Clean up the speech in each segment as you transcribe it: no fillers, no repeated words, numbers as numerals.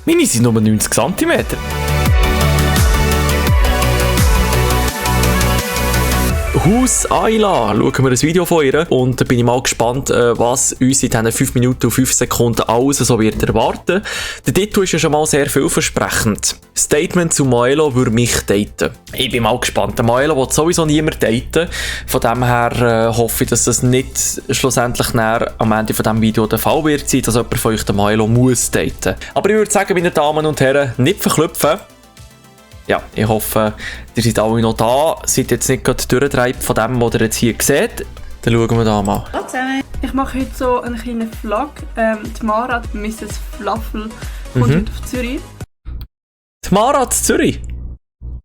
Meine sind nur 90 cm. Haus Ayla, schauen wir ein Video von ihr und da bin ich mal gespannt, was uns in diesen 5 Minuten und 5 Sekunden alles so wird erwarten. Der Titel ist ja schon mal sehr vielversprechend. Statement zu Maelo würde mich daten. Ich bin mal gespannt. Der Maelo will sowieso niemand daten. Von dem her hoffe ich, dass das nicht schlussendlich am Ende von diesem Video der Fall wird sein, dass jemand von euch den Maelo muss daten. Aber ich würde sagen, meine Damen und Herren, nicht verklüpfen. Ja, ich hoffe, ihr seid alle noch da, seid jetzt nicht gerade durchgedreht von dem, was ihr jetzt hier seht. Dann schauen wir da mal. Hallo zusammen. Ich mache heute so einen kleinen Vlog. Die Mara, Mrs. Fluffel, kommt heute auf Zürich. Die Mara zu Zürich?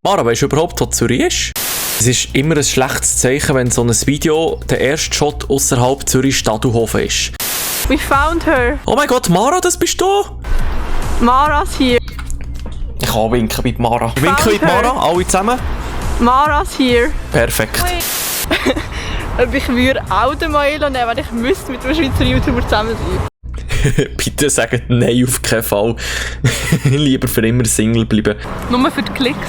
Mara, weißt du überhaupt, wo Zürich ist? Es ist immer ein schlechtes Zeichen, wenn so ein Video der erste Shot außerhalb Zürich Stadelhofen ist. We found her. Oh mein Gott, Mara, das bist du? Mara's hier. Ich kann winken mit Mara. Winken mit Mara, alle zusammen. Mara's hier. Perfekt. Ich würde auch den Maelo nehmen, wenn ich müsste mit einem Schweizer YouTuber zusammen sein. Bitte sagt nein, auf keinen Fall. Lieber für immer Single bleiben. Nur für die Klicks.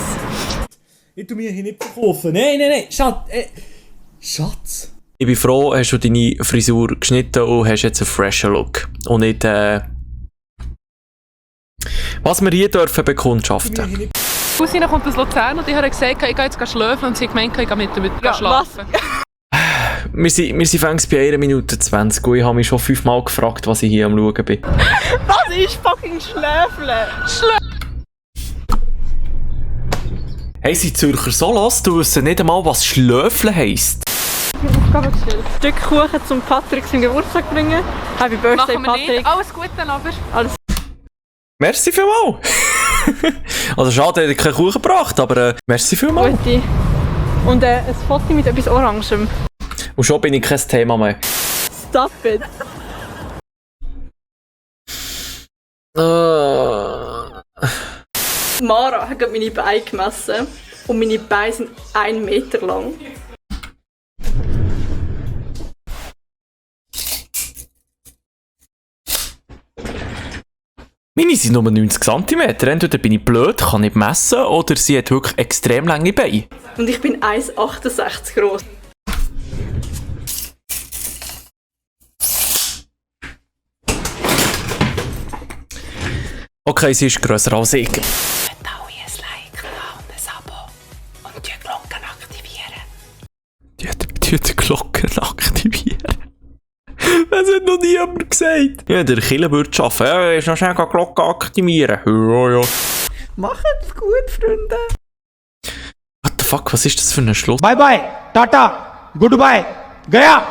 Ich tu mir hier nicht verkaufen. Nein. Schatz. Ich bin froh, hast du deine Frisur geschnitten und hast jetzt einen freshen Look. Und nicht, was wir hier dürfen bekundschaften. Cousine kommt aus Luzern und ich habe gesagt, ich gehe jetzt schlafen und sie hat gemeint, ich gehe mit schlafen. Wir sind fängst bei 1 Minute 20 und ich habe mich schon 5-mal gefragt, was ich hier am Schauen bin. Was ist fucking Schläfle? Hey, sind Zürcher so los, du wissen nicht einmal, was Schlöfle heisst. Aufgabe gestellt. Ein Stück Kuchen zum Patrick zum Geburtstag bringen. Happy Birthday, Machen wir Patrick. nicht. Alles Gute, aber... Alles. Merci vielmals. Also schade, dass ich keinen Kuchen gebracht, aber merci vielmals. Gute. Und ein Foto mit etwas Orangem. Und schon bin ich kein Thema mehr. Stop it. Mara hat gerade meine Beine gemessen. Und meine Beine sind 1 Meter lang. Meine sind nur 90 cm. Entweder bin ich blöd, kann nicht messen, oder sie hat wirklich extrem lange Beine. Und ich bin 1,68 groß. Okay, sie ist grösser als ich. Bitte auch ein Like und ein Abo und die Glocken aktivieren. Die Glocken aktivieren. Das hat noch nie jemand gesagt. Ja, der Killer würde schaffen. Ja, ist noch schnell die Glocke aktivieren. Ja. Macht's gut, Freunde. What the fuck, was ist das für ein Schluss? Bye bye. Tata. Goodbye. Gaya.